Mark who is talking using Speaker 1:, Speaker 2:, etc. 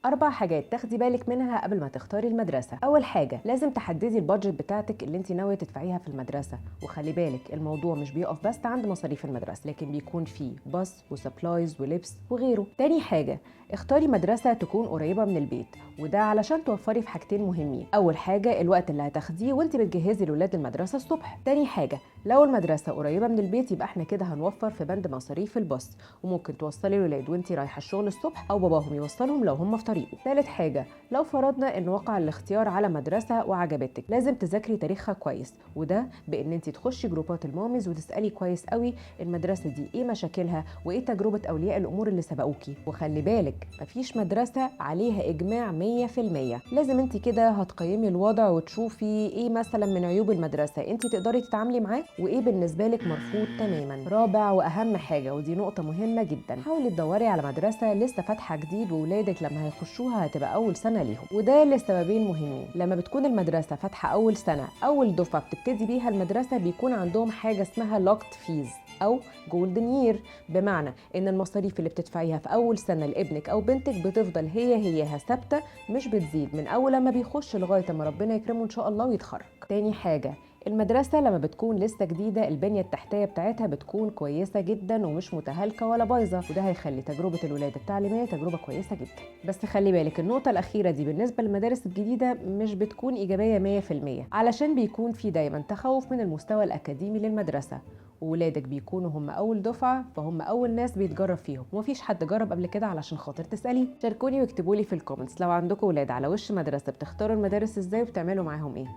Speaker 1: أربع حاجات تاخدي بالك منها قبل ما تختاري المدرسة. أول حاجة، لازم تحددي ال budget بتاعتك اللي انت ناوية تدفعيها في المدرسة، وخلي بالك الموضوع مش بيقف بس عند مصاريف المدرسة، لكن بيكون فيه باص و supplies ولبس وغيره. تاني حاجة، اختاري مدرسة تكون قريبة من البيت، وده علشان توفري في حاجتين مهمين. أول حاجة، الوقت اللي هتاخديه وانت بتجهزي الولاد المدرسة الصبح. تاني حاجة، لو المدرسة قريبة من البيت يبقى احنا كده هنوفر في بند مصاريف الباص، وممكن توصلي الولاد وانت رايحة الشغل الصبح، أو باباهم يوصلهم لو هم في طريقه. ثالث حاجة، لو فرضنا ان وقع الاختيار على مدرسة وعجبتك، لازم تذاكري تاريخها كويس، وده بان انت تخشي جروبات ال mommies وتسألي كويس قوي المدرسة دي ايه مشاكلها وايه تجربة اولياء الامور اللي سبقوكي. وخلي بالك، مفيش مدرسة عليها اجماع 100%. لازم انت كده هتقيمي الوضع وتشوفي ايه مثلا من عيوب المدرسة انت تقدري تتعاملي معاه، وايه بالنسبة لك مرفوض تماما. رابع واهم حاجة، ودي نقطة مهمة جدا، حاولي تدوري على مدرسة لسه فاتحة جديد وولادك لما هيخشوها هتبقى اول سنة ليهم، وده لسببين مهمين. لما بتكون المدرسة فاتحة اول سنة، اول دفعة بتبتدي بيها المدرسة بيكون عندهم حاجة اسمها locked fees او golden year، بمعنى ان المصاريف اللي بتدفعيها في اول سنة لابنك او بنتك بتفضل هي هيها ثابتة، مش بتزيد من اول لما بيخش لغاية ما ربنا يكرمه ان شاء الله ويتخرج. تاني حاجة، المدرسة لما بتكون لسه جديدة البنية التحتية بتاعتها بتكون كويسة جدا ومش متهالكة ولا بايظة، وده هيخلي تجربة الولاد التعليمية تجربة كويسة جدا. بس خلي بالك، النقطة الأخيرة دي بالنسبة للمدارس الجديدة مش بتكون إيجابية 100%، علشان بيكون في دايما تخوف من المستوى الأكاديمي للمدرسة، وولادك بيكونوا هم أول دفعة، فهم أول ناس بيتجرب فيهم ومفيش حد جرب قبل كده علشان خاطر تسأليه. شاركوني واكتبوا لي في ال comments لو عندكم ولاد على وش مدرسة، بتختاروا المدارس ازاي وبتعملوا معاهم ايه؟